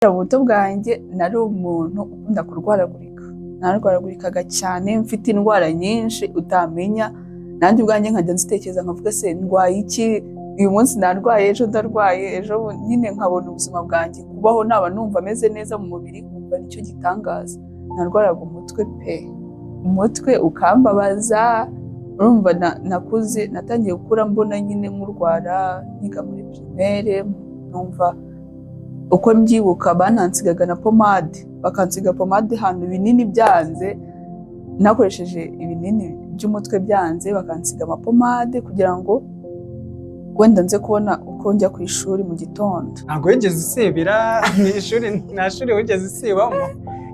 Mu buto bwanjye nari umuntu ukunda kurwaragurika, nararwaragurikaga cyane, mfite indwara nyinshi utamenya. Nanjye ubwanjye nkajya nzitekereza nkavuga: "Se ndwaye iki? Uyu munsi narwaye, ejo ndarwaye, ejo." Nyine nkabona ubuzima bwanjye kubaho naba numva ameze neza mu mubiri, nkumva nicyo gitangaza. Narwaraga umutwe pe, umutwe ukambabaza. Urumva nakuze, natangiye gukura mbona nyine nkurwara niga muri primaire. Numva uko mbyibuka, banansigaga na pomade, bakansiga pomade ahantu ibinini byanze, nakoresheje ibinini by'umutwe byanze, bakansiga amapomade kugira ngo wenda nze kubona uko njya ku ishuri mu gitondo. Ntabwo wigeze usibira mu ishuri? Nta shuri wigeze usibamo?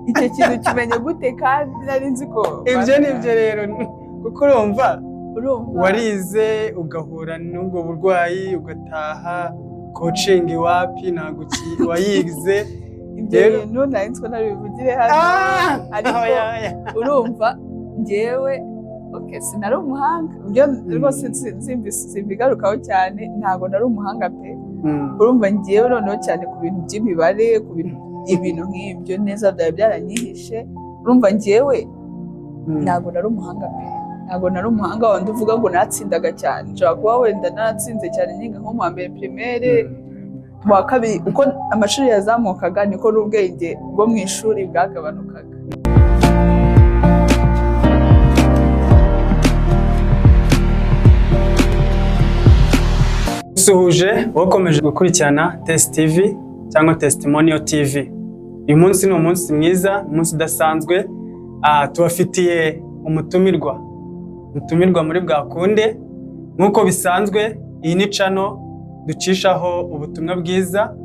Icyo kintu kimenye gute kandi nari nzi ko Ibyo ni byo rero, kuko urumva Urumva warize, ugahura n'ubwo burwayi, ugataha, coaching wapi, ntabwo wayize. Ibyo Rero- bintu nari nzi ko nabivugire hano, ariko Oya, oya. urumva njyewe, okay, sinari umuhanga ibyo rwose, simbigarukaho cyane, ntabwo nari umuhanga pe. Urumva njyewe noneho cyane ku bintu by'imibare, ku bintu, ibintu nk'ibyo neza byari byaranyihishe. Urumva njyewe ntabwo nari umuhanga pe, ntabwo nari umuhanga wandi uvuga ngo natsindaga cyane. Nshobora kuba wenda naratsinze cyane niga nko mu wa mbere primaire, mu wa kabiri. Uko amashuri yazamukaga niko n'ubwenge bwo mu ishuri bwagabanukaga. Suhuje ukomeje gukurikirana Test TV cyangwa Testimonial TV. Uyu munsi ni umunsi mwiza, umunsi udasanzwe. Tubafitiye umutumirwa, umutumirwa muri bwakunde. Nk'uko bisanzwe, iyi ni channel ducishaho ubutumwa bwiza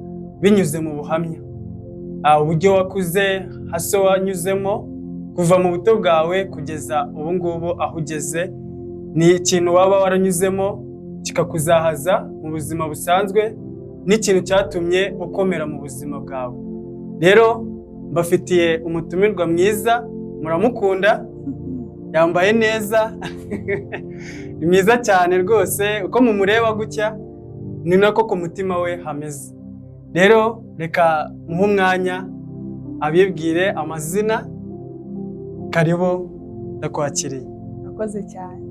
binyuze mu buhamya. Uburyo wakuze, haso wanyuzemo kuva mu buto bwawe kugeza ubu ngubu aho ugeze, ni ikintu waba waranyuzemo kikakuzahaza mu buzima busanzwe, n'ikintu cyatumye ukomera mu buzima bwawe. Rero mbafitiye umutumirwa mwiza, muramukunda, yambaye neza, ni mwiza cyane rwose. Uko mumureba gutya ni nako ku mutima we hameze. Rero reka muhe umwanya abibwire amazina. Karibu, ndakwakiriye. Murakoze cyane.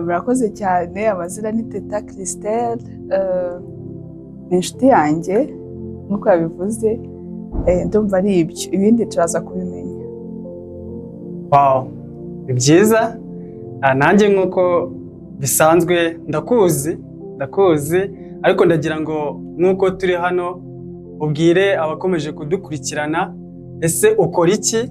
Murakoze cyane. Amazina ni Teta Christelle. Ni inshuti yanjye nk'uko yabivuze. Ndumva ari ibyo, ibindi turaza kubimenya. Wow, ni byiza. Nanjye nk'uko bisanzwe ndakuzi, ndakuzi, ariko ndagira ngo nk'uko turi hano ubwire abakomeje kudukurikirana: ese ukora iki?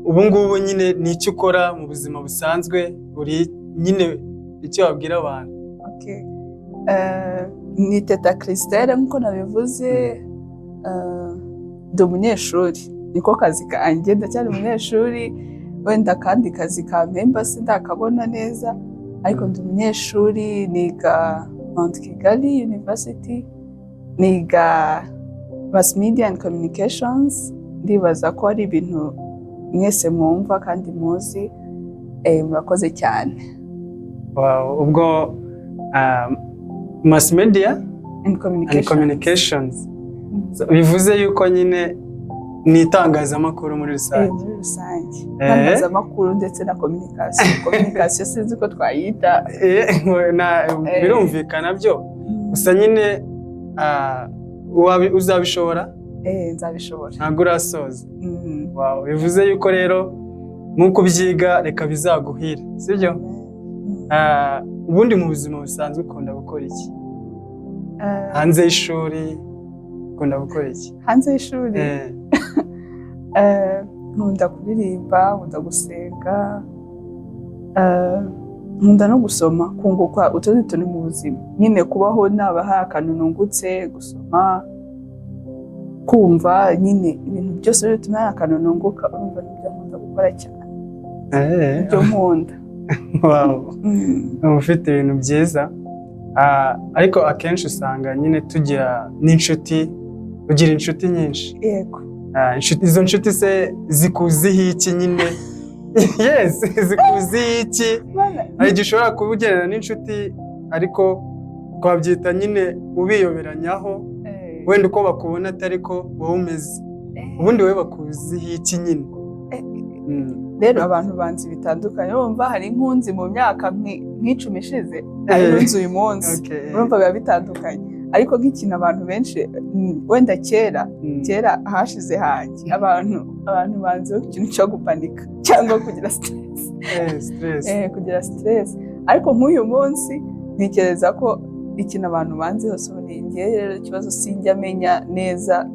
Ubu ngubu nyine ni icyo ukora mu buzima busanzwe, uri nyine icyo wabwira abantu. Okay. Ni Teta Christelle nk'uko nabivuze. Ndi umunyeshuri, niko kazi kanjye, ndacyari umunyeshuri. Wenda akandi kazi kampemba sindakabona neza, ariko ndi umunyeshuri, niga Mount Kigali University, niga Mass Media and Communications. Ndibaza ko ari ibintu mwese mwumva kandi muzi. Murakoze cyane. Wow, ubwo mass media and and Communications. Communications. So, bivuze yuko nyine ni itangazamakuru muri rusange. Muri rusange itangazamakuru ndetse na communication. Communication sinzi ko twayita. Birumvikana byo, gusa nyine uzabishobora. Nzabishobora. Ntabwo urasoza? Wow, bivuze yuko rero nk'uko ubyiga, reka bizaguhire, sibyo? Mm. Ubundi mu buzima busanzwe ukunda gukora iki? Hanze y'ishuri ukunda gukora iki? Hanze y'ishuri? Nkunda kuririmba, nkunda gusenga, nkunda no gusoma, kunguka utundi tuntu mu buzima nyine, kubaho naba hari akantu nungutse, gusoma, kumva nyine ibintu byose bituma hari akantu nunguka. Urumva nibyo nkunda gukora cyane, ibyo nkunda. Wow. Uba ufite ibintu byiza. Ariko akenshi usanga nyine tugira n'inshuti, ugira inshuti nyinshi? Yego. Izo nshuti se zikuziho iki nyine? Yes, zikuziho iki? Hari igihe ushobora kuba ugendana n'inshuti, ariko twabyita nyine ubiyoberanyaho. Wenda uko bakubona atari ko wowe umeze. Ubundi wowe bakuziho iki nyine? Rero abantu banzi bitandukanye. Urumva hari nkunzi mu myaka nk'10 ishize, hari n'unzi uyu munsi. Urumva biba bitandukanye, ariko nk'ikintu abantu benshi, wenda kera, kera hashize hanjye, abantu banziho ikintu cyo gupanika cyangwa kugira stress. Stress. Kugira stress. Ariko nk'uyu munsi ntekereza ko ikintu abantu banziho, so ni njyewe rero ikibazo sinjya menya neza,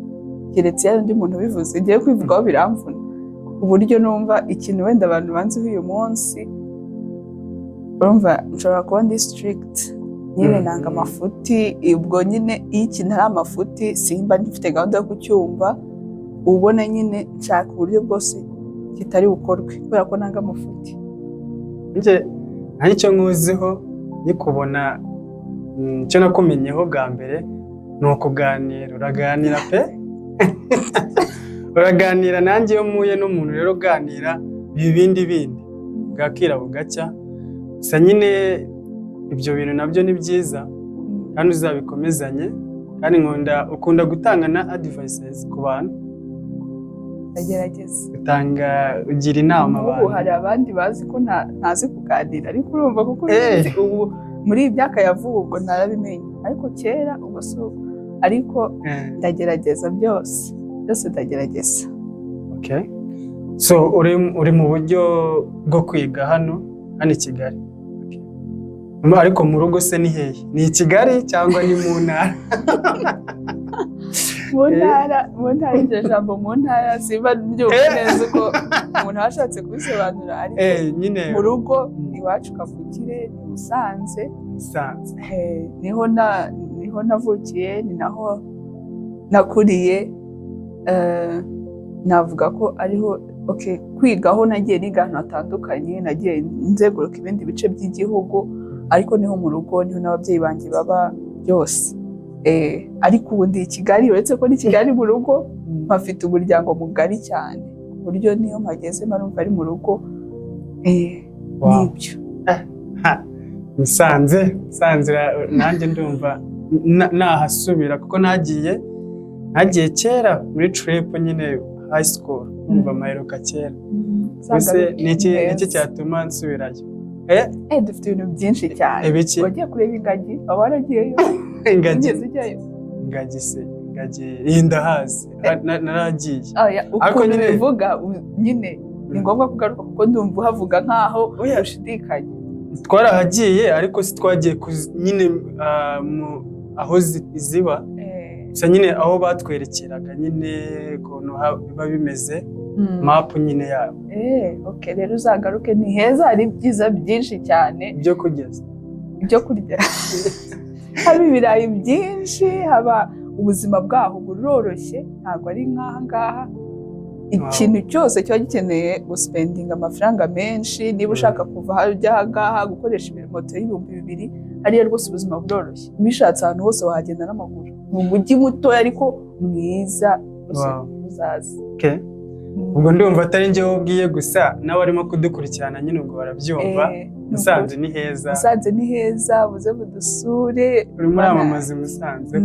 keretse iyo hari undi muntu ubivuze. Ngiye kwivugaho biramvuna, ku buryo numva ikintu wenda abantu banziho uyu munsi, urumva nshobora kuba ndi strict nyine, nanga amafuti. Ubwo nyine iyo ikintu ari amafuti, simba mfite gahunda yo kucyumva, ubona nyine nshaka uburyo bwose kitari bukorwe kubera ko nanga amafuti. Njye nta icyo nkuziho nkikubona, icyo nakumenyeho bwa mbere ni ukuganira. Uraganira pe, uraganira. Nanjye iyo mpuye n'umuntu rero uganira, biba ibindi bindi, bwakira bugacya. Gusa nyine ibyo bintu nabyo ni byiza kandi uzabikomezanye. Kandi nkunda ukunda gutanga na advices ku bantu. Ndagerageza. Utanga, ugira inama Ubu abantu. hari abandi bazi ko ntazi kuganira, ariko urumva kuko ubizi, ubu muri iyi myaka ya vuba ubwo narabimenye, ariko kera ubwo si uko. Ariko ndagerageza byose byose, ndagerageza. Okay. So uri mu buryo bwo kwiga hano i Kigali. Okay. Ariko mu rugo se ni hehe? Ni i Kigali cyangwa ni mu ntara? Mu ntara, mu ntara. Iryo jambo mu ntara simba mbyumva neza uko umuntu aba ashatse kubisobanura, ariko Nyine mu rugo iwacu kavukire ni Musanze. Musanze. Niho navukiye, ni naho nakuriye. Navuga ko ariho, okay, kwigaho nagiye niga ahantu hatandukanye, nagiye nzenguruka ibindi bice by'igihugu, ariko niho mu rugo, niho n'ababyeyi banjye baba byose. Ariko ubu ndi i Kigali, uretse ko ni Kigali mu rugo mpafite umuryango mugari cyane, ku buryo niyo mpageze mba numva ari mu rugo. Nibyo. Ha, Musanze, Musanze, nanjye ndumva nahasubira kuko nagiye kera muri trip nyine, high school, numva maheruka kera. Mbese ni iki cyatuma nsubirayo? Dufite ibintu byinshi cyane. Ibiki? Wagiye kureba ingagi? Waba waragiyeyo? Ingagi? Wigeze ujyayo? Ingagi se, ingagi iyi ndahazi. Naragiye. Oya, Ariko ukuntu bivuga nyine ni ngombwa kugaruka, kuko ndumva uhavuga nkaho Oya. ushidikanya. Twarahagiye, ariko si twagiye nyine aho ziba. Gusa nyine aho batwerekeraga nyine ukuntu biba bimeze, mapu nyine yabo. Okay, rero uzagaruke, ni heza, hari ibyiza byinshi cyane. Ibyo kugeza Ibyo kurya, haba ibirayi byinshi, haba ubuzima bwaho buroroshye, ntabwo ari nk'aha ngaha ikintu cyose kiba gikeneye guspendinga amafaranga menshi. Niba ushaka kuva aha ujya aha ngaha, gukoresha moto y'2000. Hariya rwose ubuzima buroroshye, ubishatse ahantu hose wahagenda n'amaguru. Ni umujyi mutoya ariko mwiza rwose. Uzaza. Okay. Ubwo ndumva atari njye ubwiye gusa, n'abarimo kudukurikirana nyine ubwo barabyumva. Ni Musanze ni heza. Musanze ni heza, muze mudusure. Urimo uramamaza i Musanze.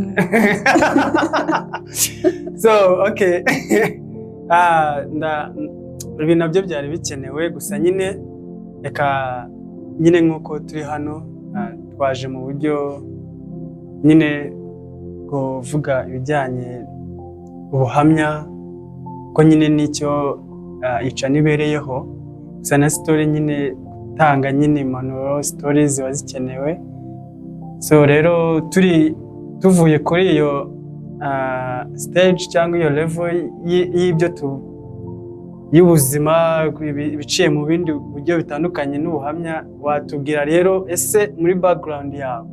So okay. Ibi nabyo byari bikenewe. Gusa nyine reka nyine nk'uko turi hano, twaje mu buryo nyine kuvuga ibijyanye ubuhamya, ko nyine nicyo ica nibereyeho. Gusa na story nyine, gutanga nyine impanuro, story ziba zikenewe. So rero turi tuvuye kuri iyo stage cyangwa iyo level y'ibyo tu y'ubuzima, ibiciye mu bindi buryo bitandukanye n'ubuhamya, watubwira rero ese muri background yawe,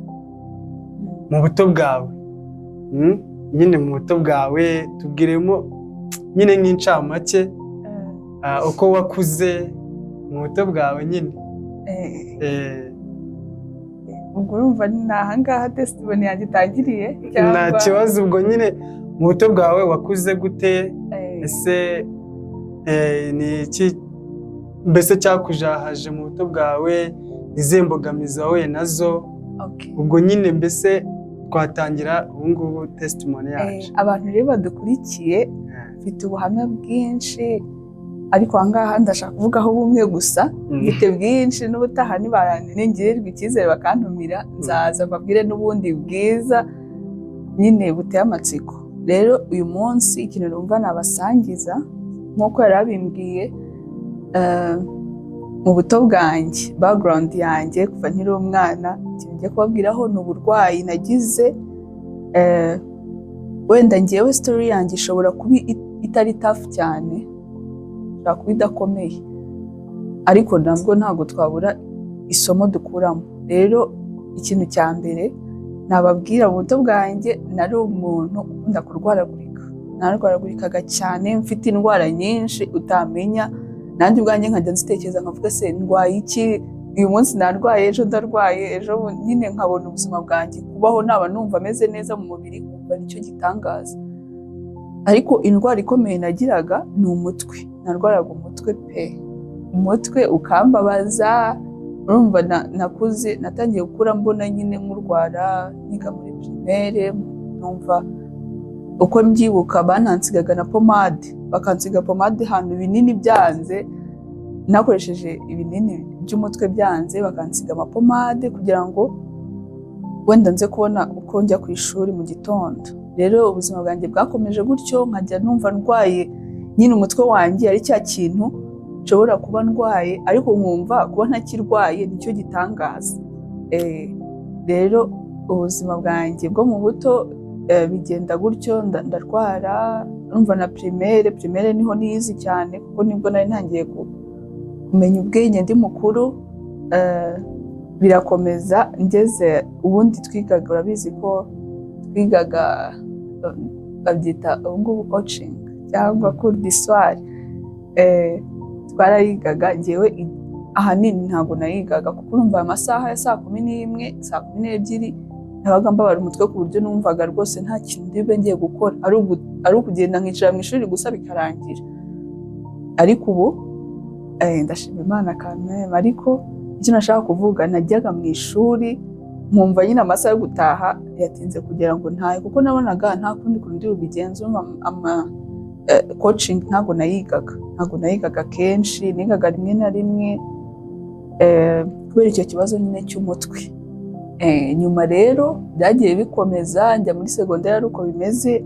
mu buto bwawe, nyine mu buto bwawe, tubwiremo nyine nk'incamake, uko wakuze mu buto bwawe nyine. Ubwo urumva ni ahangaha testimony yanjye itangiriye? Nta kibazo. Ubwo nyine mu buto bwawe wakuze gute? Ese ni iki mbese cyakujahaje mu buto bwawe? Izihe mbogamizi wahuye nazo? Ubwo nyine mbese Twatangira ubu ngubu testimony yacu. Abantu rero badukurikiye, mfite ubuhamya bwinshi, ariko aha ngaha ndashaka kuvugaho bumwe gusa. Mfite bwinshi, n'ubutaha ningirirwa icyizere bakantumira, nzaza mbabwire n'ubundi bwiza nyine buteye amatsiko. Rero uyu munsi ikintu numva nabasangiza, nk'uko yari abimbwiye, mu buto bwanjye, background yanjye kuva nkiri umwana, ikintu ngiye kubabwiraho ni uburwayi nagize. Wenda ngewe story yanjye ishobora kuba itari tough cyane, ishobora kuba idakomeye, ariko nabwo ntabwo twabura isomo dukuramo. Rero ikintu cya mbere nababwira, mu buto bwanjye nari umuntu ukunda kurwaragurika. Narwaragurikaga cyane, mfite indwara nyinshi utamenya. Nanjye ubwanjye nkajya nzitekereza nkavuga: "Se ndwaye iki? Uyu munsi narwaye, ejo ndarwaye, ejo nyine." Nkabona ubuzima bwanjye kubaho naba numva ameze neza mu mubiri, nkumva nicyo gitangaza. Ariko indwara ikomeye nagiraga ni umutwe. Narwaraga umutwe pe, umutwe ukambabaza. Urumva nakuze, natangiye gukura mbona nyine nkurwara niga muri primaire. Numva uko mbyibuka, banansigaga na pomade, bakansiga pomade ahantu ibinini byanze, nakoresheje ibinini by'umutwe byanze, bakansiga amapomade kugira ngo wenda nze kubona uko njya ku ishuri mu gitondo. Rero ubuzima bwanjye bwakomeje gutyo, nkajya numva ndwaye nyine umutwe wanjye ari cya kintu nshobora kuba ndwaye, ariko nkumva kuba ntakirwaye nicyo gitangaza. Rero ubuzima bwanjye bwo mu buto bigenda gutyo, ndarwara. Urumva na primaire niho nize cyane, kuko nibwo nari ntangiye kumenya ubwenge ndi mukuru. Birakomeza ngeze ubundi twigaga, urabizi ko twigaga, babyita ubu ngubu coaching cyangwa cours du soir. Twarayigaga. Ngewe ahanini ntabwo nayigaga, kuko urumva aya masaha ya saa 11, saa 12 nabaga mbabara umutwe ku buryo numvaga rwose nta kintu ndibe ngiye gukora, ari ukugenda nkicara mu ishuri gusa bikarangira. Ariko ubu ndashima Imana kameme. Ariko icyo nashaka kuvuga, najyaga mu ishuri nkumva nyine amasaha yo gutaha yatinze kugira ngo ntahe, kuko nabonaga nta kundi kuntu ndi bubigenze. Urumva ama coaching ntabwo nayigaga, ntabwo nayigaga kenshi, nigaga rimwe na rimwe, kubera icyo kibazo nyine cy'umutwe. Nyuma rero byagiye bikomeza, njya muri segonderi ari uko bimeze,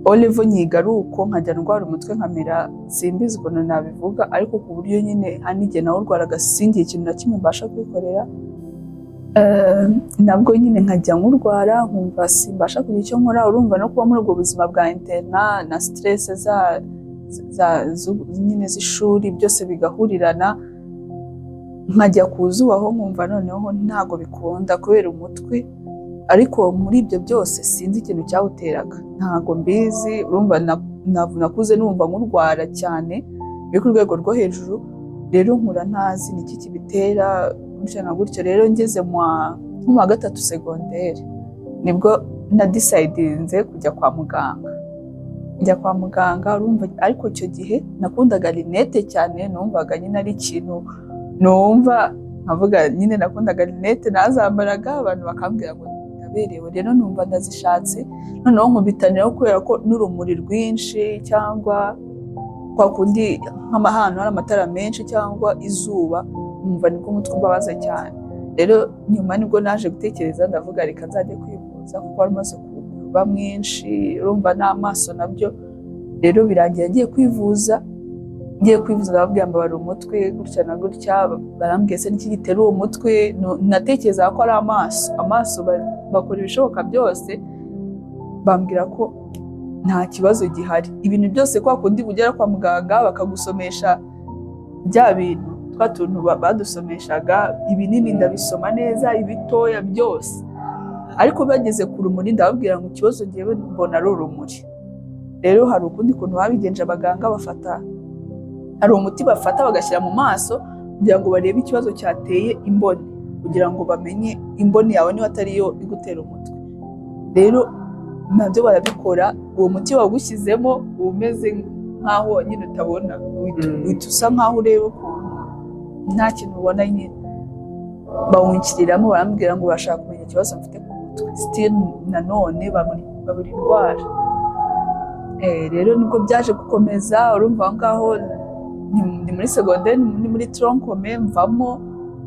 O level nyiga ari uko, nkajya ndwara umutwe nkamera, simbizi ukuntu nabivuga, ariko ku buryo nyine hari n'igihe nawe urwaraga singire ikintu na kimwe mbasha kwikorera. Nabwo nyine nkajya nkurwara nkumva simbasha kugira icyo nkora. Urumva no kuba muri ubwo buzima bwa internat na stress za nyine z'ishuri, byose bigahurirana, nkajya kuzubaho nkumva noneho ntabwo bikunda kubera umutwe. Ariko muri ibyo byose sinzi ikintu cyawuteraga, ntabwo mbizi. Urumva nakuze numva nkurwara cyane biri ku rwego rwo hejuru. Rero nkura ntazi ni iki kibitera gutya na gutyo. Rero ngeze nko mu wa gatatu segonderi nibwo nadecidinze kujya kwa muganga. Njya kwa muganga, urumva ariko icyo gihe nakundaga lunettes cyane, numvaga nyine ari ikintu numva nkavuga nyine nakundaga lunettes, nazambaraga abantu bakambwira ngo ndaberewe. Rero numva ndazishatse, noneho nkubitaniraho kubera ko n'urumuri rwinshi cyangwa kwa kundi nk'ahantu hari amatara menshi cyangwa izuba, nkumva nibwo umutwe umbabaza cyane. Rero nyuma nibwo naje gutekereza, ndavuga reka nzajye kwivuza, kuko wari umaze kuba mwinshi, urumva n'amaso nabyo. Rero birangira ngiye kwivuza. Ngiye kwivuza ndababwira mbabara umutwe gutya na gutya. Barambwiye: "Se niki gitera uwo mutwe?" Natekerezaga ko ari amaso. Amaso bakora ibishoboka byose, bambwira ko nta kibazo gihari. Ibintu byose kwa kundi ugera kwa muganga bakagusomesha bya bintu, twa tuntu badusomeshaga ibinini, ndabisoma neza, ibitoya byose. Ariko bageze ku rumuri, ndababwira ngo ikibazo ngewe mbona ari urumuri. Rero hari ukundi kuntu babigenje abaganga, bafata, hari umuti bafata bagashyira mu maso kugira ngo barebe ikibazo cyateye imboni, kugira ngo bamenye imboni yawe niba atari yo igutera umutwe. Rero nabyo barabikora, uwo muti wawushyizemo uba umeze nk'aho nyine utabona, uhita usa nk'aho ureba ukuntu nta kintu ubona nyine. Bawunshyiriramo, barambwira ngo bashaka kumenya ikibazo mfite ku umutwe. Still nanone babura indwara. Rero nibwo byaje gukomeza. Urumva aho ngaho ni muri segonderi, ni muri tronc commun, mvamo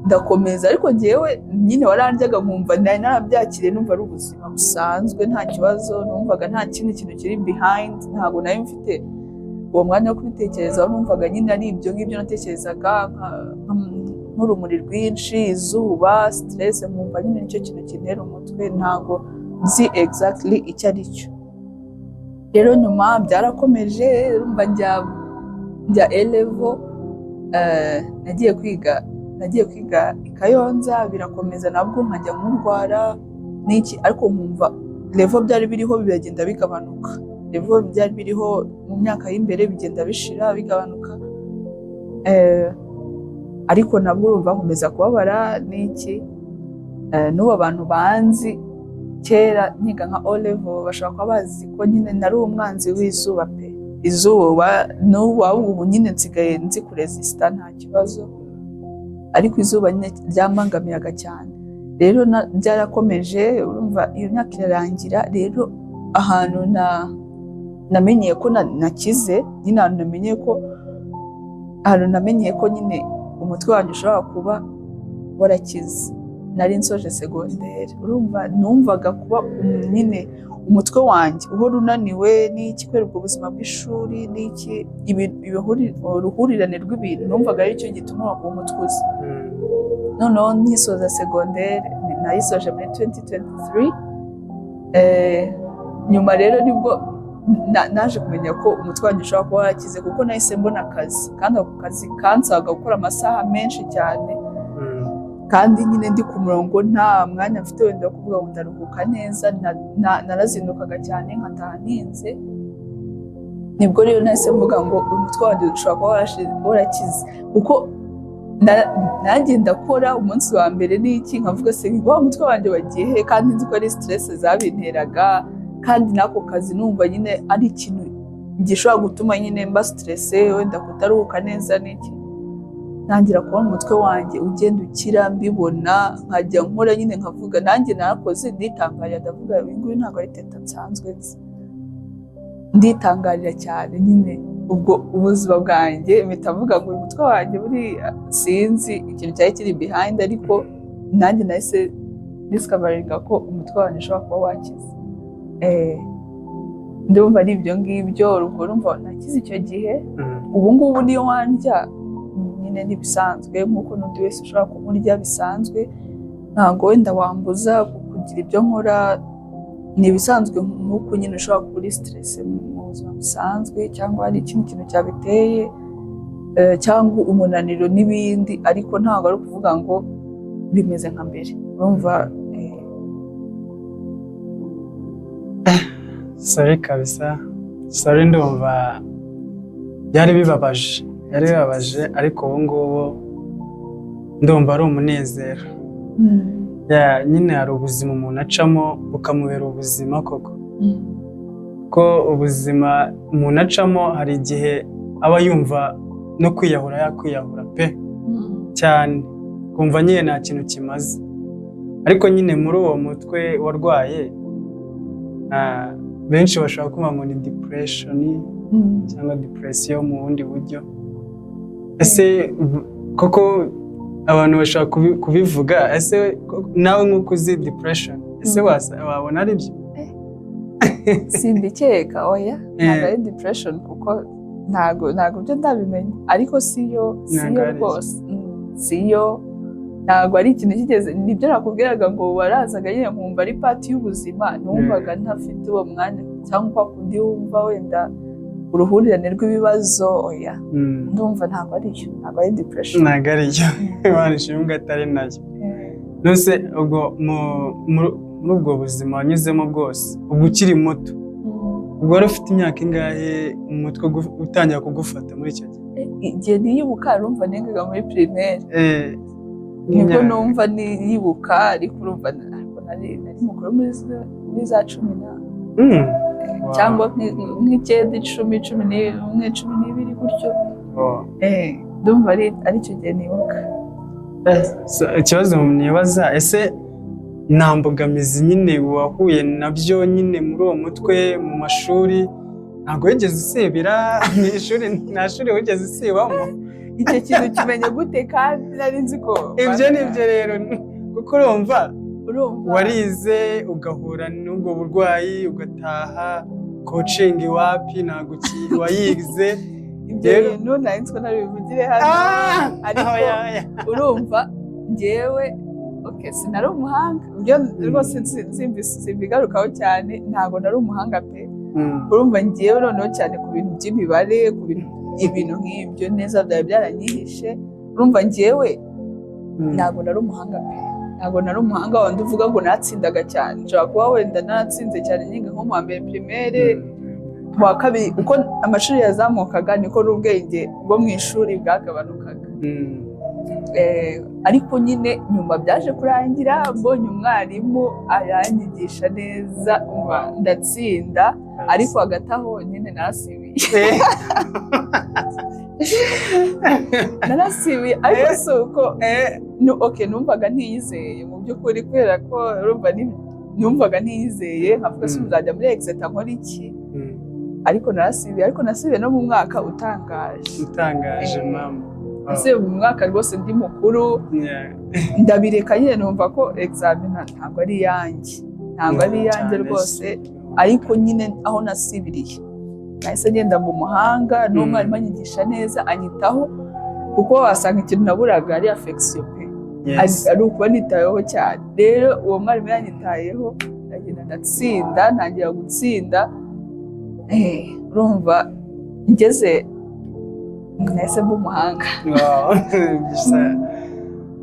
ndakomeza, ariko njyewe nyine warandyaga nkumva nari narabyakiriye, numva ari ubuzima busanzwe, nta kibazo, numvaga nta kindi kintu kiri behind. Ntabwo nari mfite uwo mwanya wo kubitekerezaho, numvaga nyine ari ibyo ngibyo natekerezaga, nk'urumuri rwinshi, izuba, stress, nkumva nyine nicyo kintu kintera umutwe, ntabwo nzi exactly icyo ari cyo. Rero nyuma byarakomeje, urumva njya A level, nagiye kwiga i Kayonza, birakomeza nabwo nkajya nkurwara n'iki, ariko nkumva level byari biriho biragenda bigabanuka, level byari biriho mu myaka y'imbere bigenda bishira, bigabanuka. Ariko nabwo urumva nkomeza kubabara n'iki. N'ubu abantu banzi kera nkiga nka O level bashobora kuba bazi ko nyine nari umwanzi w'izuba pe. Izuba n'ubu, ahubwo ubu nyine nsigaye nzi kuresista, nta kibazo, ariko izuba nyine ryambangamiraga cyane. Rero byarakomeje, urumva iyo myaka irarangira. Rero ahantu namenyeye ko nakize nyine, ahantu namenyeye ko nyine umutwe wanjye ushobora kuba warakize, nari nsoje segonderi. Urumva numvaga kuba nyine umutwe wanjye uhora unaniwe n'iki kubera ubwo buzima bw'ishuri n'iki, uruhurirane rw'ibintu, numvaga aricyo gituma uwo mutwe uza. Noneho nkisoza segonderi, nayisoje muri 2023. Nyuma rero nibwo naje kumenya ko umutwe wanjye ushobora kuba warakize, kuko nahise mbona akazi, kandi ako kazi kansabaga gukora amasaha menshi cyane, kandi nyine ndi ku murongo, nta mwanya mfite wenda wo kuvuga ngo ndaruhuka neza. Narazindukaga cyane nkataha ntinze. Nibwo rero nahise mvuga ngo umutwe wanjye ushobora kuba warakize, kuko nanjye ndakora umunsi wa mbere n'iki, nkavuga: "Se wa mutwe wanjye wagiye he?" Kandi nzi ko ari stress zabinteraga, kandi n'ako kazi numva nyine ari ikintu gishobora gutuma nyine mba stressé, wenda kutaruhuka neza n'iki. Ntangira kubona umutwe wanjye ugenda ukira, mbibona, nkajya nkora nyine nkavuga, nanjye narakoze nditangarira, ndavuga: "Uyu nguyu ntabwo ari Teta nsanzwe nzi." Nditangarira cyane nyine. Ubwo ubuzima bwanjye mpita mvuga ngo uyu mutwe wanjye buriya sinzi ikintu cyari kiri behind, ariko nanjye nahise discoveringa ko umutwe wanjye ushobora kuba wakize. Ndumva ari ibyo ngibyo. Urumva nakize icyo gihe. Ubu ngubu niyo wandya nyine ntibisanzwe, nk'uko n'undi wese ushobora kumurya bisanzwe. Ntabwo wenda wambuza kugira ibyo nkora, ni ibisanzwe, nk'uko nyine ushobora kuba uri stress mu buzima busanzwe, cyangwa hari ikindi kintu cyabiteye, cyangwa umunaniro n'ibindi, ariko ntabwo ari ukuvuga ngo bimeze nka mbere. Urumva. Sorry kabisa, sorry, ndumva byari bibabaje, byari bibabaje, ariko ubu ngubu ndumva ari umunezero. Yeah, nyine hari ubuzima umuntu acamo bukamubera ubuzima koko, ko ubuzima umuntu acamo hari igihe aba yumva no kwiyahura yakwiyahura pe, cyane, kumva nyine nta kintu kimaze. Ariko nyine muri uwo mutwe warwaye, benshi bashobora kumva ngo ni depression cyangwa depression mu bundi buryo. Ese koko abantu bashobora kubivuga? Ese nawe nk'uko uzi depression, ese wabona ari byo? Simbikeka, oya, ntabwo ari depression, kuko ntabwo byo ndabimenya, ariko siyo, Ntabwo siyo ari yo. rwose. Siyo, ntabwo ari ikintu kigeze. Nibyo nakubwiraga ngo warazaga nyine nkumva ari part y'ubuzima, numvaga ntafite uwo mwanya, cyangwa kwa kundi wumva wenda uruhurirane rw'ibibazo, oya. Ndumva ntabwo ari yo, ntabwo ari depression. Ntabwo ari yo, Imana ishimwe atari nayo. Nose ubwo muri ubwo buzima wanyuzemo bwose, ubwo ukiri muto, ubwo wari ufite imyaka ingahe umutwe utangira kugufata muri icyo gihe? Igihe niyibuka, urumva nigaga muri primaire, nibwo numva niyibuka, ariko urumva ariko nari mukuru, muri za 10 na cyangwa nk'icyenda, 10, 11, 12 gutyo. Ndumva ari icyo gihe nibuka. So, ikibazo nibaza, ese Nta mbogamizi nyine wahuye nabyo nyine muri uwo mutwe mu mashuri? Ntabwo wigeze usibira mu ishuri? Nta shuri wigeze usibamo? Icyo kintu kimenye gute kandi nari nzi ko Ibyo ni byo rero, kuko urumva Urumva warize, ugahura n'ubwo burwayi, ugataha, coaching wapi, ntabwo wayize. Ibyo Rero- bintu nari nzi ko ntabivugire hano, ariko Oya, oya. urumva njyewe, okay, sinari umuhanga, ibyo rwose simbigarukaho cyane, ntabwo nari umuhanga pe. Urumva njyewe noneho cyane ku bintu by'imibare, ku bintu, ibintu nk'ibyo neza byari byaranyihishe. Urumva njyewe ntabwo nari umuhanga pe, ntabwo nari umuhanga wandi uvuga ngo natsindaga cyane. Nshobora kuba wenda naratsinze cyane niga nko mu wa mbere primaire, mu wa kabiri. Uko amashuri yazamukaga niko n'ubwenge bwo mu ishuri bwagabanukaga. Ariko nyine nyuma byaje kurangira mbonye umwarimu aranyigisha neza, umva ndatsinda. Ariko hagati aho nyine narasibiye, narasibiye, ariko si uko okay, numvaga ntiyizeye mu by'ukuri, kubera ko urumva numvaga ntiyizeye, nkavuga se nzajya muri exeta nkora iki? Ariko narasibiye, ariko nasibiye no mu mwaka utangaje. Utangaje. Mama. Nasibiye mu mwaka rwose ndi mukuru. Ndabireka nyine, numva ko examen ntabwo ari iyanjye, ntabwo ari iyanjye Cyane rwose. se. Ariko nyine aho nasibiriye nahise ngenda mu muhanga n'umwarimu anyigisha neza, anyitaho, kuko wasanga ikintu naburaga ari affection pe, ari ukuba nitaweho cyane. Rero uwo mwarimu yanyitayeho, ndagenda ndatsinda, ntangira gutsinda. Urumva ngeze nahise mba umuhanga. Wow. Gusa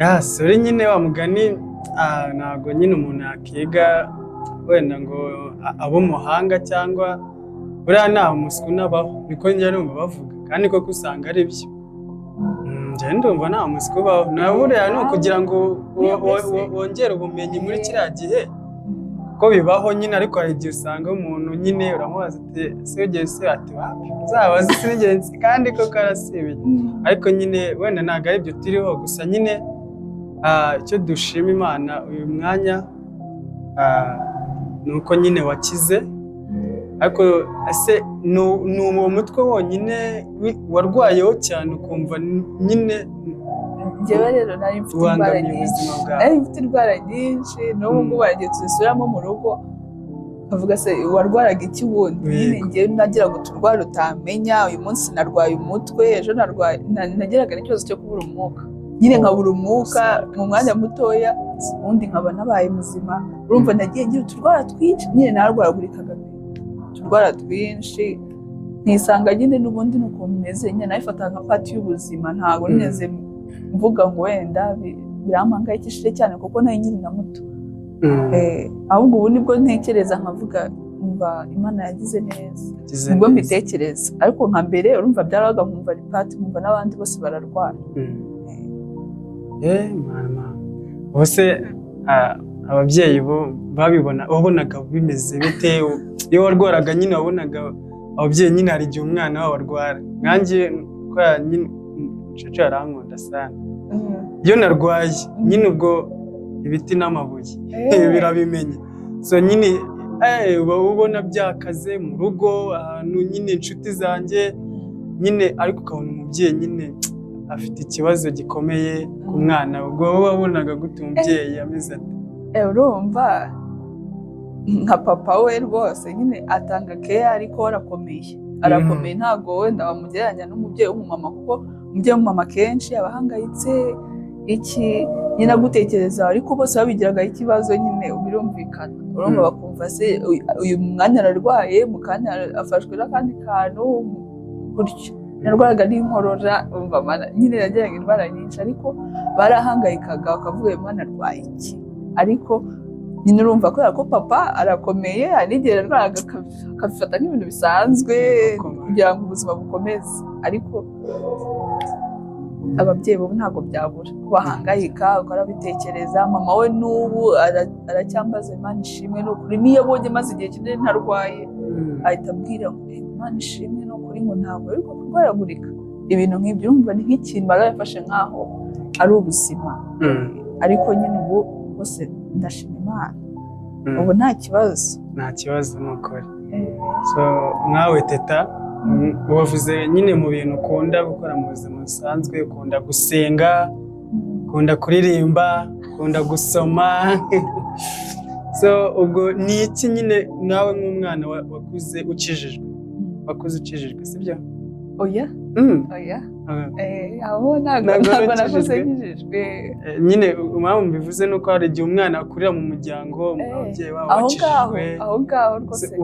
ya sorry nyine, wa mugani, ntabwo nyine umuntu yakiga wenda ngo abe umuhanga, cyangwa buriya nta muswa unabaho, niko njya numva bavuga, kandi koko usanga ari byo. Njye ndumva nta muswa ubaho, na buriya ni ukugira ngo wongere ubumenyi muri kiriya gihe ko bibaho nyine. Ariko hari igihe usanga umuntu nyine uramubaza ati: "Ese wigeze usiba?" Ati: "Wapi, uzabaze, sinigeze," kandi koko arasibiye. Ariko nyine wenda ntabwo ari ibyo turiho gusa nyine. Icyo dushima Imana uyu mwanya ni uko nyine wakize. Ariko ese ni uwo mutwe wonyine warwayeho cyane, ukumva nyine Njyewe rero nari mfite indwara ubangamiye nyinshi. ubuzima bwawe? Nari mfite indwara nyinshi, n'ubu ngubu baragiye tuzisubiramo mu rugo, nkavuga: "Se warwaraga iki wundi?" Nyine njyewe nagiraga uturwara utamenya. Uyu munsi narwaye umutwe, ejo narwaye nagiraga n'ikibazo cyo kubura umwuka nyine, nkabura umwuka mu mwanya mutoya, ubundi nkaba nabaye muzima. Urumva nagiye ngira uturwara twinshi nyine, narwaragurikaga pe, uturwara twinshi, nkisanga nyine n'ubundi ni ukuntu meze nyine, nabifataga nka part y'ubuzima. Ntabwo nigeze mvuga ngo wenda birampangayikishije cyane, kuko nari nkiri na muto. Ahubwo ubu nibwo ntekereza nkavuga umva Imana yagize neza. Yagize Nibwo neza. mbitekereza, ariko nka mbere urumva byarabaga nkumva ari part, nkumva n'abandi bose bararwara. Mama. Ubuse ababyeyi bo babibona, wabonaga bimeze bite iyo warwaraga nyine? Wabonaga ababyeyi nyine, hari igihe umwana wabo arwara, nkanjye kubera nyine mucaca arankunda sana, iyo narwaye nyine ubwo ibiti n'amabuye birabimenya. So nyine uba ubona byakaze mu rugo, ahantu nyine inshuti zanjye nyine, ariko ukabona umubyeyi nyine afite ikibazo gikomeye ku mwana. Ubwo wowe wabonaga gute umubyeyi ameze ate? Urumva nka papa we rwose nyine atanga keya, ariko we arakomeye, arakomeye. Ntabwo wenda wamugereranya n'umubyeyi w'umumama, kuko umubyeyi w'umumama kenshi aba ahangayitse iki nyine agutekereza, ariko bose babigiragaho ikibazo nyine, birumvikana. Urumva bakumva se uyu mwanya ararwaye, mu kanya afashwe n'akandi kantu gutyo. Narwaraga n'inkorora, umva nyine yagiraga indwara nyinshi, ariko barahangayikaga bakavuga: "Uyu mwana arwaye iki?" Ariko nyine urumva kubera ko papa arakomeye, hari n'igihe yarwaraga akabifata nk'ibintu bisanzwe kugira ngo ubuzima bukomeze. Ariko ababyeyi bo ntabwo byabura ko bahangayika, ukarabitekereza. Mama we n'ubu aracyambaza. Imana ishimwe ni ukuri, niyo abonye maze igihe kinini ntarwaye, ahita ambwira ngo: "Imana ishimwe ni ukuri," ngo ntabwo ariko kurwaragurika, ibintu nk'ibyo. Urumva ni nk'ikintu barabifashe nk'aho ari ubuzima. Ariko nyine ubu bose ndashima Imana. Imana. Ubu nta kibazo. Nta kibazo, ni ukuri. So nkawe Teta, wavuze nyine mu bintu ukunda gukora mu buzima busanzwe, ukunda gusenga, ukunda kuririmba, ukunda gusoma. So ubwo ni iki nyine nawe nk'umwana wakuze ukijijwe, wakuze ukijijwe, sibyo? Oya. Oya. Aho ntabwo Ntabwo wari ntabwo nakuze ukijijwe? nkijijwe. Nyine impamvu mbivuze ni uko hari igihe umwana akurira mu muryango, ababyeyi babo Aho ngaho bakijijwe. Aho ngaho rwose.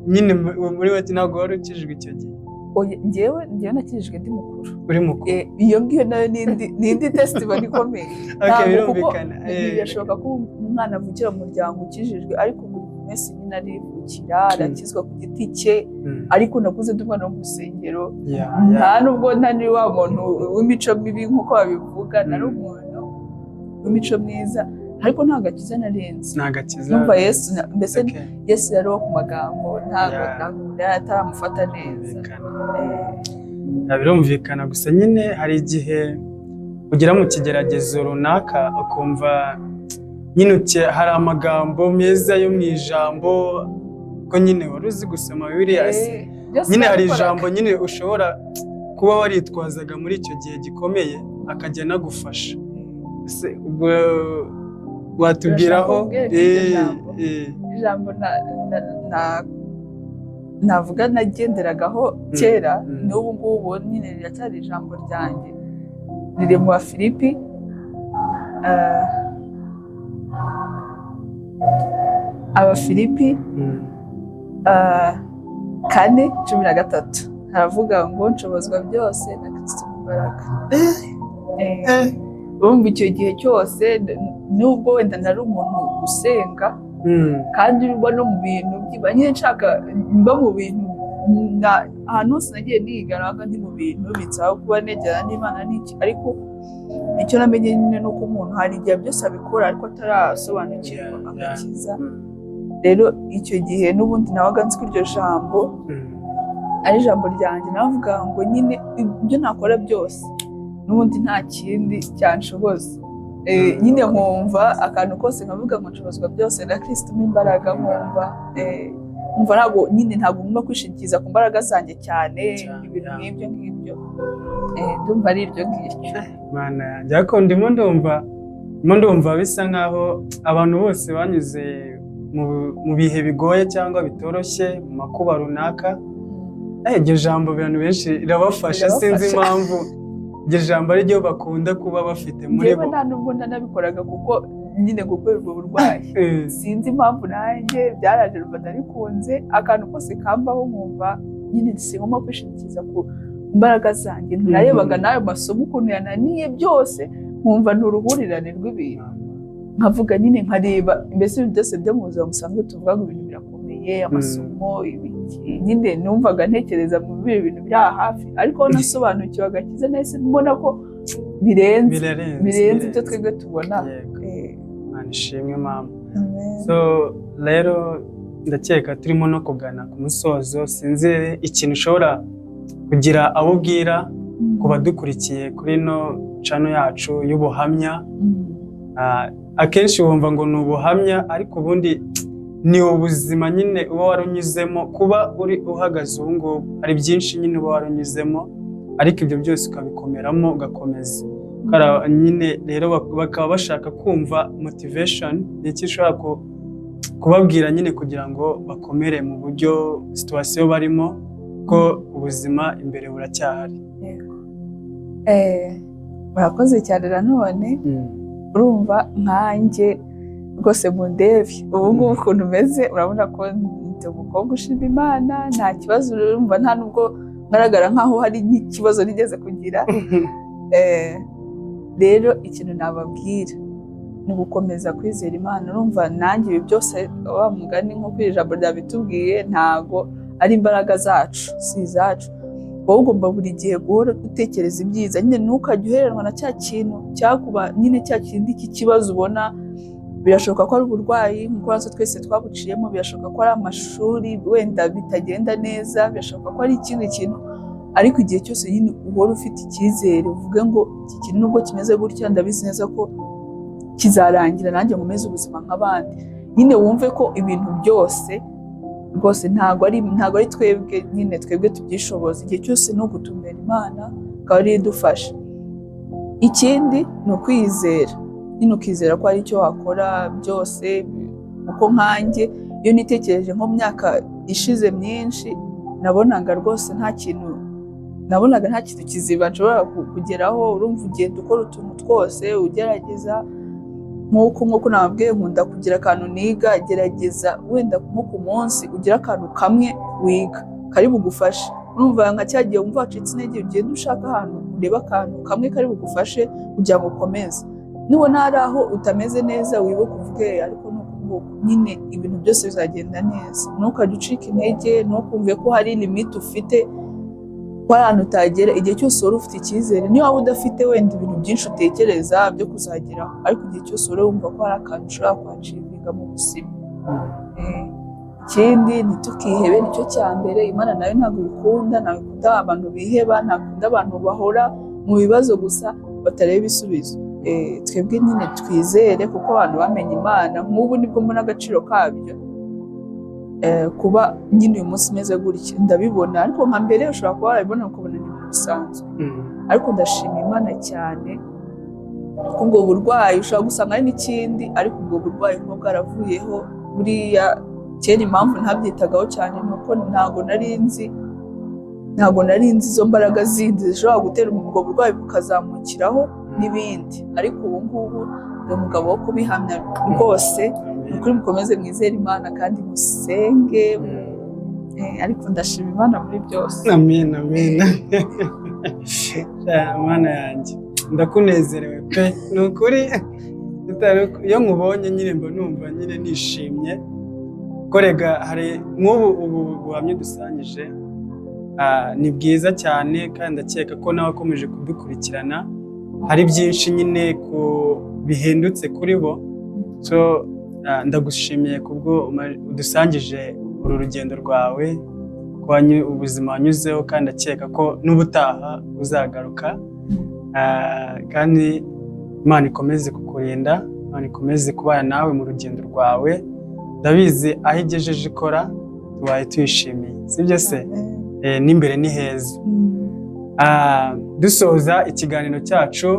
Nyine muri make ntabwo wari ukijijwe icyo gihe? Oya, njyewe nakijijwe ndi mukuru. Uri mukuru. Iyo ngiyo nayo ni indi testimony ikomeye. Okay, Ntabwo kuko birumvikana. Birashoboka ko umwana avukira mu muryango ukijijwe, ariko buri wese nyine arivukira, arakizwa ku giti cye. Ariko nakuze ndi umwana wo mu rusengero. Nta nubwo ntari wa muntu w'imico mibi nk'uko babivuga, nari umuntu w'imico myiza, ariko nta gakiza narenze. Ni agakiza. Numva Yesu mbese Yesu yari uwo ku magambo, ntabwo ntabwo yari ataramufata neza. Birumvikana. Birumvikana. Gusa nyine hari igihe ugera mu kigeragezo runaka, ukumva nyine hari amagambo meza yo mu ijambo, ko nyine wari uzi gusoma Bibiliya se. Byose Nyine hari nabikoraga. ijambo nyine ushobora kuba waritwazaga muri icyo gihe gikomeye, akajya anagufasha. Ese ubwo watubwiraho? Urashaka kumbwira iryo jambo? Eh. Ijambo navuga nagenderagaho kera, n'ubu ngubu nyine riracyari ijambo ryanjye, riri mu Bafilipi, Abafilipi 4:13, haravuga ngo: "Nshobozwa byose na Kristo mu imbaraga." Urumva icyo gihe cyose, nubwo wenda nari umuntu usenga, kandi mba no mu bintu nyine nshaka mba mu bintu ahantu hose nagiye niga, nabaga ndi mu bintu binsaba kuba negerana n'Imana n'iki. Ariko icyo namenye nyine ni uko umuntu hari igihe byose abikora ariko atarasobanukirwa agakiza. Rero icyo gihe n'ubundi nabaga nzi ko iryo jambo ari ijambo ryanjye. Navuga ngo nyine ibyo nakora byose n'ubundi nta kindi cyanshoboza. Nyine nkumva akantu kose nkavuga ngo nshobozwa byose na Kristo umpa imbaraga. Nkumva ntabwo nyine ntabwo ngomba kwishingikiriza ku mbaraga zanjye cyane, ibintu nk'ibyo ngibyo. Ndumva ari iryo ngiryo. Mana yanjye! Ariko ndimo ndumva bisa nkaho abantu bose banyuze mu bihe bigoye cyangwa bitoroshye, mu makuba runaka, iryo jambo abantu benshi rirabafasha. Rirabafasha. Sinzi impamvu iryo jambo ari ryo bakunda kuba bafite muri Njyewe bo. nta nubwo ndanabikoraga, kuko nyine kubera ubwo burwayi, sinzi impamvu nanjye byaraje numva ndabikunze. Akantu kose kambaho nkumva nyine singomba kwishingikiriza ku mbaraga zanjye. Narebaga n'ayo masomo ukuntu yananiye byose, nkumva ni uruhurirane rw'ibintu, nkavuga nyine nkareba mbese ibintu byose byo mu buzima busanzwe tuvuga ngo ibintu birakomeye, amasomo, ibiki, nyine numvaga ntekereza mu bintu biri aha hafi. Ariko aho nasobanukiwe agakiza, nahise mbona ko birenze. Birarenze. Birenze ibyo twebwe tubona. Yego. Imana ishimwe, mama. Amen. So rero ndakeka turimo no kugana ku musozo. Sinzi ikintu ushobora kugira abo ubwira ku badukurikiye kuri ino channel yacu y'ubuhamya. Akenshi wumva ngo ni ubuhamya, ariko ubundi ni ubuzima nyine uba warunyuzemo. Kuba uri uhagaze ubu ngubu, hari byinshi nyine uba warunyuzemo, ariko ibyo byose ukabikomeramo, ugakomeza. Nyine rero bakaba bashaka kumva motivation, ni iki ushobora kubabwira nyine kugira ngo bakomere mu buryo situation barimo, ko ubuzima imbere buracyahari? Yego. Murakoze cyane nanone. Urumva nkanjye rwose mundebe ubu ngubu ukuntu umeze, urabona ko ndi umukobwa ushima Imana, nta kibazo. Urumva nta nubwo ngaragara nkaho hari n'ikibazo nigeze kugira. Rero ikintu nababwira ni ugukomeza kwizera Imana. Urumva nanjye ibi byose, wa mugani nk'uko iri jambo ryabitubwiye, ntago ari imbaraga zacu, si izacu. Wowe ugomba buri gihe guhora utekereza ibyiza nyine, ntukajye uheranwa na cya kintu cyakuba nyine, cya kindi cy'ikibazo ubona. Birashoboka ko ari uburwayi nk'uko natwe twese twabuciyemo, birashoboka ko ari amashuri wenda bitagenda neza, birashoboka ko ari ikindi kintu, ariko igihe cyose nyine uhora ufite icyizere, uvuge ngo iki kintu nubwo kimeze gutya, ndabizi neza ko kizarangira, nanjye nkomeze ubuzima nk'abandi. Nyine wumve ko ibintu byose rwose ntabwo ari twebwe nyine, twebwe tubyishoboza. Igihe cyose ni ugutumbera Imana, akaba ariyo idufasha. Ikindi ni ukwizera nyine, ukizera ko hari icyo wakora byose. Kuko nkanjye iyo nitekereje nko mu myaka ishize myinshi, nabonaga rwose nta kintu, nabonaga nta kintu kizima nshobora kugeraho. Urumva, ugenda ukora utuntu twose, ugerageza. Nk'uko nababwiye, nkunda kugira akantu niga. Gerageza wenda nko ku munsi ugira akantu kamwe wiga kari bugufashe. Urumva, nka cya gihe wumva wacitse intege, ugenda ushaka ahantu ureba akantu kamwe kari bugufashe kugira ngo ukomeze. Nubona hari aho utameze neza, wibuke uvuge: "Ariko ni uku nguku nyine, ibintu byose bizagenda neza." Ntukajye ucika intege, ntukumve ko hari limite ufite, ko hari ahantu utagera. Igihe cyose wari ufite icyizere, niyo waba udafite wenda ibintu byinshi utekereza byo kuzageraho, ariko igihe cyose wari wumva ko hari akantu ushobora kwachievinga mu buzima. Ikindi, ntitukihebe, nicyo cya mbere. Imana nayo ntabwo ibikunda, ntabwo ikunda abantu biheba, ntabwo ikunda abantu bahora mu bibazo gusa batareba ibisubizo. Twebwe nyine twizere, kuko abantu bamenye Imana, nk'ubu nibwo mbona agaciro kabyo. Kuba nyine uyu munsi umeze gutya ndabibona, ariko nka mbere ushobora kuba warabibona ukabona ni ibintu bisanzwe. Ariko ndashima Imana cyane kuko ubwo burwayi ushobora gusanga ari n'ikindi, ariko ubwo burwayi kuba bwaravuyeho. Buriya kera impamvu ntabyitagaho cyane ni uko ntabwo nari nzi izo mbaraga zindi zishobora gutera ubwo burwayi bukazamukiraho n'ibindi. Ariko ubu ngubu ndi umugabo wo kubihamya rwose. Ni ukuri, mukomeze mwizere Imana kandi musenge. Ariko ndashima Imana muri byose. Amen, amen. Sha, Mana yanjye, ndakunezerewe pe, ni ukuri. Iyo nkubonye nyine mba numva nyine nishimye ko rega hari nk'ubu ubu buhamya dusangije, ni bwiza cyane, kandi ndakeka ko nawe akomeje kudukurikirana hari byinshi nyine ku bihindutse kuri bo. So ndagushimiye kubwo udusangije uru rugendo rwawe, ko ubuzima wanyuzeho, kandi ndakeka ko n'ubutaha uzagaruka. Kandi Imana ikomeze kukurinda, Imana ikomeze kubana nawe mu rugendo rwawe. Ndabizi aho igejeje ikora tubaye tuyishimiye, sibyo se? N'imbere ni heza. Dusoza ikiganiro cyacu,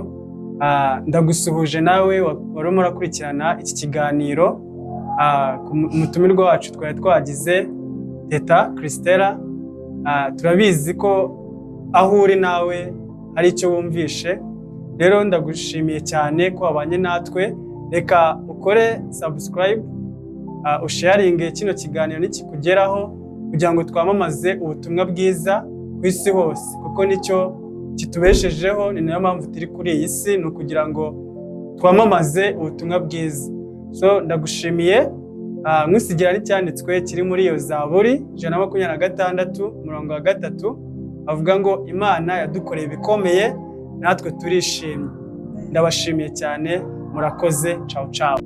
ndagusuhuje nawe wari urimo urakurikirana iki kiganiro. Ku mutumirwa wacu twari twagize, Teta Christella, turabizi ko aho uri nawe hari icyo wumvishe. Rero ndagushimiye cyane ko wabanye natwe. Reka ukore subscribe, usharinge kino kiganiro nikikugeraho, kugira ngo twamamaze ubutumwa bwiza ku isi hose, kuko nicyo kitubeshejeho. Ni nayo mpamvu turi kuri iyi si, ni ukugira ngo twamamaze ubutumwa bwiza. So ndagushimiye, nkusigira n'icyanditswe kiri muri iyo Zaburi 126 umurongo wa 3, avuga ngo: "Imana yadukoreye ibikomeye, natwe turishimye." Ndabashimiye cyane, murakoze. Ciao ciao.